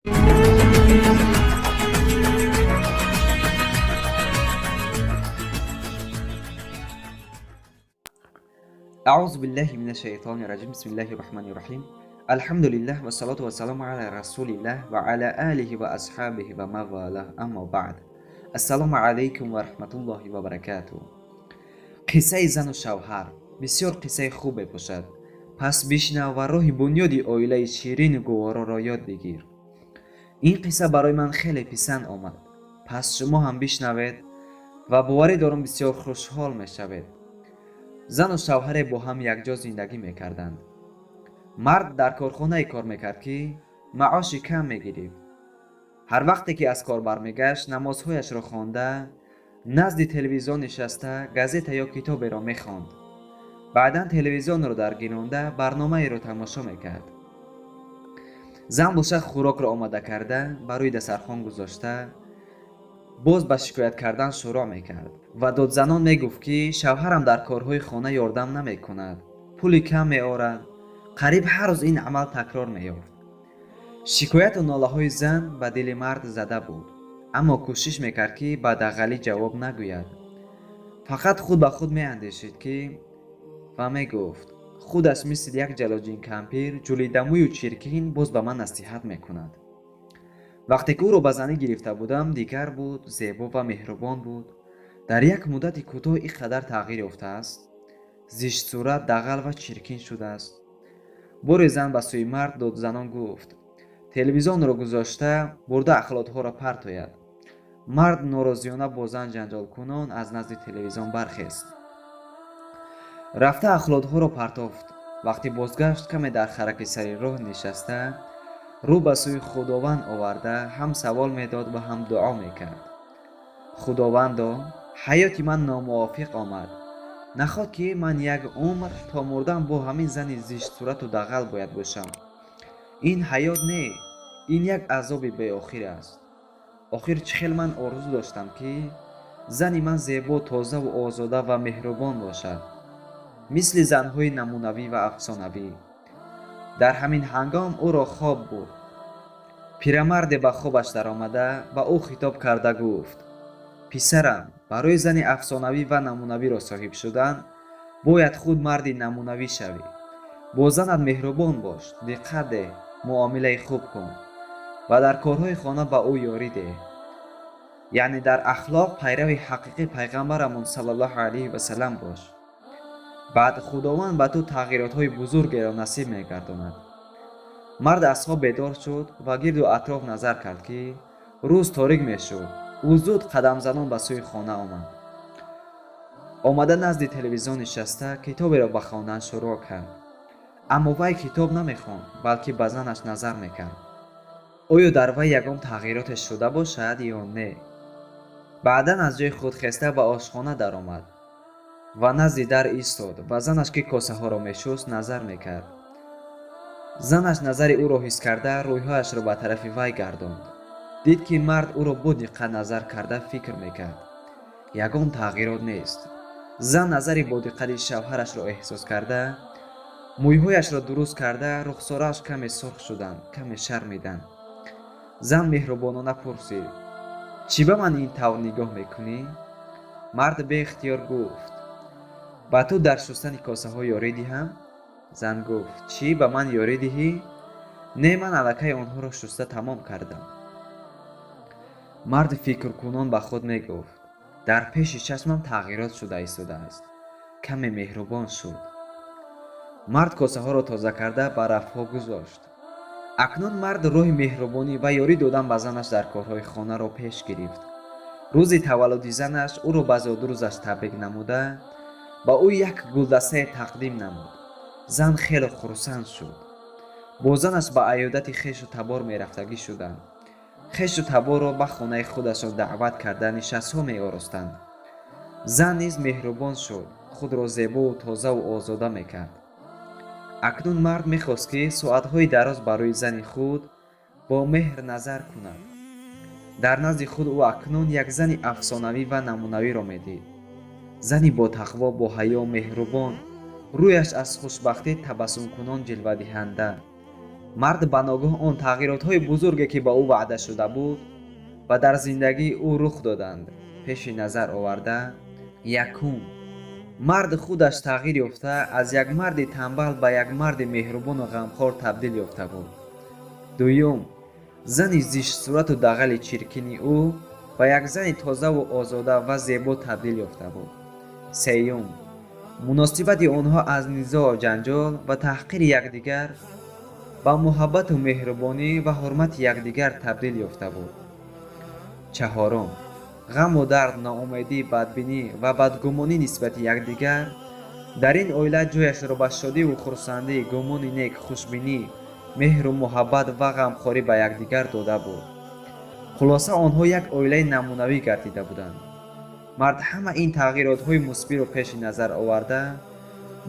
أعوذ بالله من الشيطان الرجيم. بسم الله الرحمن الرحيم. الحمد لله والصلاة والسلام على رسول الله وعلى آله وأصحابه ومن والاه. أما بعد. السلام عليكم ورحمة الله وبركاته. Қиссаи зану шавҳар бисёр қиссаи хубе бошад. Пас бишнав ва роҳи бунёди оилаи ширину гувороро ёд бигир. Ин қисса барои ман хеле писанд омад. Пас шумо ҳам бишнавед ва боварӣ дорам, бисёр хушҳол мешавед. Зану шавҳаре бо ҳам якҷо зиндагӣ мекарданд. Мард дар корхонае кор мекард, ки маоши кам мегирифт. Ҳар вақте ки аз кор бармегашт, намозҳояшро хонда, назди телевизион нишаста, газета ё китоберо мехонд. Баъдан телевизионро даргиронда, барномаеро тамошо мекард. Зан бошад, хӯрокро омода карда, ба рӯи дастархон гузошта, боз ба шикоят кардан шурӯъ мекард ва додзанон мегуфт, ки шавҳарам дар корҳои хона ёрдам намекунад, пули кам меорад. Қариб ҳар рӯз ин амал такрор меёфт. Шикояту нолаҳои зан ба дили мард зада буд, аммо кӯшиш мекард, ки ба дағалӣ ҷавоб нагӯяд. Фақат худ ба худ меандешид, ки ва мегуфт: худаш мисли як ҷалоҷин кампир, ҷулидамӯю чиркин, боз ба ман насиҳат мекунад. Вақте ки ӯро ба занӣ гирифта будам, дигар буд, зебо ва меҳрубон буд. Дар як муддати кӯтоҳ ин қадар тағйир ёфтааст, зиштсурат, дағал ва чиркин шудааст. Боре зан ба сӯи мард додзанон гуфт, телевизионро гузошта бурда ахлотҳоро партояд. Мард норозиёна бо зан ҷанҷолкунон аз назди телевизион бархест, рафта ахлотҳоро партофт. Вақти бозгашт, каме дар хараки сари роҳ нишаста, рӯ ба сӯи Худованд оварда, ҳам савол медод ва ҳам дуо мекард: Худовандо, ҳаёти ман номувофиқ омад. Наход ки ман як умр то мурдан бо ҳамин зани зиштсурату дағал бояд бошам? Ин ҳаёт не, ин як азоби беохир аст. Охир чӣ хел ман орзу доштам, ки зани ман зебо, тозаву озода ва меҳрубон бошад, мисли занҳои намунавӣ ва афсонавӣ. Дар ҳамин ҳангом ӯро хоб бурд. Пирамарде ба хобаш даромада, ба ӯ хитоб карда гуфт: писарам, барои зани афсонавӣ ва намунавиро соҳиб шудан бояд худ марди намунавӣ шавӣ. Бо занат меҳрубон бош, диққат деҳ, муомилаи хуб кун ва дар корҳои хона ба ӯ ёрӣ деҳ. Яъне дар ахлоқ пайрави ҳақиқии пайғамбарамон саллаллоҳу алайҳи васаллам бош. Баъд Худованд ба ту тағйиротҳои бузургеро насиб мегардонад. Мард аз хоб бедор шуд ва гирду атроф назар кард, ки рӯз торик мешуд. Ӯ зуд қадамзанон ба сӯи хона омад. Омада, назди телевизион нишаста, китоберо ба хондан шурӯъ кард. Аммо вай китоб намехонд, балки ба занаш назар мекард, оё дар вай ягон тағйироте шуда бошад ё не. Баъдан аз ҷои худ хеста, ба ошхона даромад ва назди дар истод ва занаш, ки косаҳоро мешуст, назар мекард. Занаш назари ӯро ҳис карда, рӯйҳояшро ба тарафи вай гардонд. Дид, ки мард ӯро бо диққат назар карда, фикр мекард, ягон тағйирот нест. Зан назари бодиққати шавҳарашро эҳсос карда, мӯйҳояшро дуруст карда, рухсорааш каме сурх шуданд, каме шармиданд. Зан меҳрубонона пурсид: чӣ ба ман ин тавр нигоҳ мекунӣ? Мард беихтиёр гуфт: ба ту дар шустани косаҳо ёрӣ диҳам. Зан гуфт: чӣ, ба ман ёрӣ диҳӣ? Не, ман аллакай онҳоро шуста тамом кардам. Мард фикркунон ба худ мегуфт: дар пеши чашмам тағйирот шуда истодааст, каме меҳрубон шуд. Мард косаҳоро тоза карда, ба рафҳо гузошт. Акнун мард роҳи меҳрубонӣ ва ёрӣ додан ба занаш дар корҳои хонаро пеш гирифт. Рӯзи таваллуди занаш ӯро ба зодрӯзаш табрик намуда, ба ӯ як гулдастае тақдим намуд. Зан хеле хурсанд шуд. Бо занаш ба аёдати хешу табор мерафтагӣ шуданд. Хешу таборро ба хонаи худашон даъват карда, нишастҳо меоростанд. Зан низ меҳрубон шуд, худро зебову тозаву озода мекард. Акнун мард мехост, ки соатҳои дароз ба рӯи зани худ бо меҳр назар кунад. Дар назди худ ӯ акнун як зани афсонавӣ ва намунавиро медид, зани ботақво, боҳаё, меҳрубон, рӯяш аз хушбахтӣ табассумкунон ҷилвадиҳанда. Мард ба ногоҳ он тағйиротҳои бузурге, ки ба ӯ ваъда шуда буд ва дар зиндагии ӯ рух доданд, пеши назар оварда: якум, мард худаш тағйир ёфта, аз як марди танбал ба як марди меҳрубону ғамхор табдил ёфта буд. Дуюм, зани зиштсурату дағали чиркини ӯ ба як зани тозаву озода ва зебо табдил ёфта буд. Сеюм, муносибати онҳо аз низоъ, ҷанҷол ва таҳқири якдигар ба муҳаббату меҳрубонӣ ва ҳурмати якдигар табдил ёфта буд. Чаҳорум, ғаму дард, ноумедӣ, бадбинӣ ва бадгумонӣ нисбати якдигар дар ин оила ҷояшро ба шодиву хурсандӣ, гумони нек, хушбинӣ, меҳру муҳаббат ва ғамхорӣ ба якдигар дода буд. Хулоса, онҳо як оилаи намунавӣ гардида буданд. Мард ҳама ин тағйиротҳои мусбиро пеши назар оварда,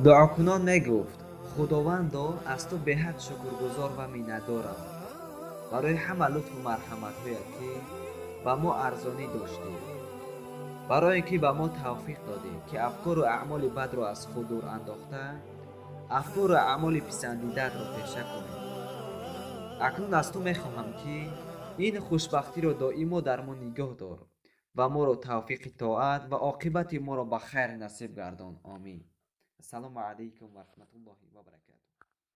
дуокунон мегуфт: худовандо, аз ту беҳад шукргузор ва миннатдорам барои ҳама лутфу марҳаматҳоят, ки ба мо арзонӣ доштӣ, барое ки ба мо тавфиқ додӣ, ки афкору аъмоли бадро аз худ дур андохта, афкору аъмоли писандидаатро пеша кунем. Акнун аз ту мехоҳам, ки ин хушбахтиро доимо дар мо нигоҳ дор ва моро тавфиқи тоат ва оқибати моро ба хайр насиб гардон. Омин. Ассалому алайкум ва раҳматуллоҳи ва баракатуҳ.